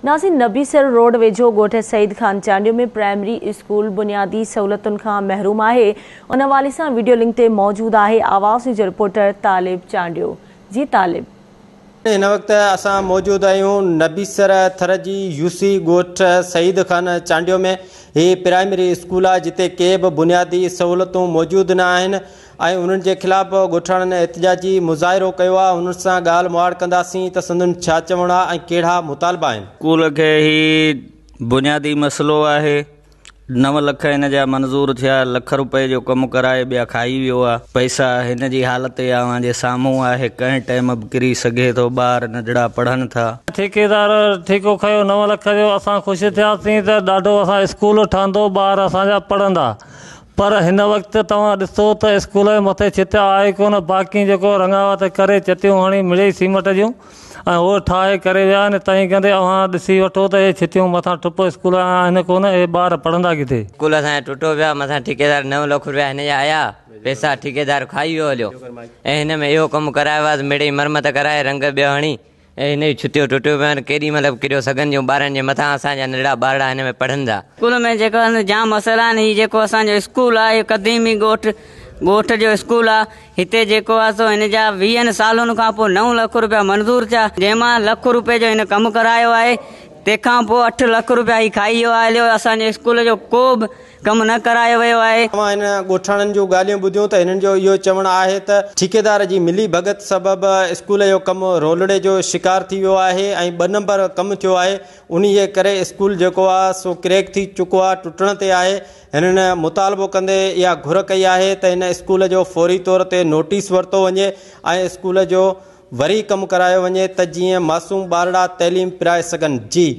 ناظرين نبيسر روڊ ويجهو ڳوٺ سعيد خان چانڊيو ۾ پرائمري اسڪول بنيادي سهولتن کان محروم آهي ان حوالي سان وڊيو لنڪ تي موجود آهي آواز نيوز جو رپورٽر طالب چانڊيو جي طالب. هن وقت اسان موجود آهيون نبيسر ٿر جي يوسي ڳوٺ سعيد خان چانڊيو ۾ هي پرائمري اسڪول آهي جتي ڪي به بنيادي سهولتون موجود نه آهن ۽ انهن جي خلاف ڳوٺاڻن احتجاجي مظاهرو ڪيو آهي، انهن سان ڳالهه مهاڙ ڪنداسين ته سندن ڇا چوڻ آهي ۽ ڪهڙا مطالبا آهن. اسڪول کي هي بنيادي مسئلو آهي، نو لک هن جا منظور ٿيا، لک روپئي جو ڪم ڪرائي ٻيا کائي ويو آ، پئسا هن جي حالت اوهان جي سامهون آهي، ڪنهن ٽائيم به ڪري سگهي ٿو، ٻار ننڍڙا پڙهن ٿا. ٺيڪيدار ٺيڪو کنيو نو لک جو، اسان خوش ٿياسين ته ڏاڍو اسان اسڪول ٺهندو، ٻار اسان جا پڙهندا، پر هن وقت توهان ڏسو ته اسڪول جي مٿي ڇت آهي ڪونه باقي جيڪو رڱاوت ڪري چتيون هڻي مڙئي سيمٽ جون ۽ اهي ٺاهي ڪري ويا آهن تنهن ڪندي اوهان ڏسي وٺو ته اهي ڇتيون مٿان ٺپ اسڪول جا آهن ڪونه اهي ٻار پڙهندا ڪٿي. اسڪول اسان جو ٽٽو پيو آهي مٿان ٺيڪيدار نو لک روپيا هن جا آيا پئسا ٺيڪيدار کائي ويو هليو ۽ هن ۾ اهو ڪم ڪرايو آهي ته مڙئي مرمت ڪرائي رنگ ٻيو هڻي ۽ هن جون ڇتيون ٽٽيون پيون آهن، ڪيڏي مهل به ڪريو سگهن ٿيون، ٻارن جي مٿان اسان جا ننڍڙا ٻارڙا هن ۾ پڙهن ٿا. اسڪول ۾ جيڪو آهن جام مسئلا آهن هي جيڪو اسان جو اسڪول آهي اهو قديمي ڳوٺ ڳوٺ جو اسڪول آهي هتي جيڪو آهي سو هن جا ويهن سالن کان پوء نو لک روپيا منظور ٿيا جنهن مان لک روپئي جو هن ڪم ڪرايو آهي تنهن کان پوء اٺ لک روپيا هي کائي ويو آهي هليو اسان جي اسڪول جو ڪو به ڪم نه ڪرايو ويو آهي. اوهان هن ڳوٺاڻن جون ڳالهيون ٻڌيون ته هنن جو اهو چوڻ آهي ته ٺيڪيدار جي ملي ڀڳت سبب اسڪول جو ڪم رولڙي جو شڪار ٿي ويو آهي ۽ ٻه نمبر ڪم ٿيو آهي انهي جي ڪري اسڪول جيڪو آهي سو ڪريڪ ٿي چڪو آهي ٽٽڻ تي آهي هنن مطالبو ڪندي اها گهر ڪئي آهي ته هن اسڪول جو فوري طور تي نوٽيس ورتو وڃي ۽ اسڪول جو وري ڪم ڪرايو وڃي ته جيئن معصوم ٻارڙا تعليم پرائي سگهن جي.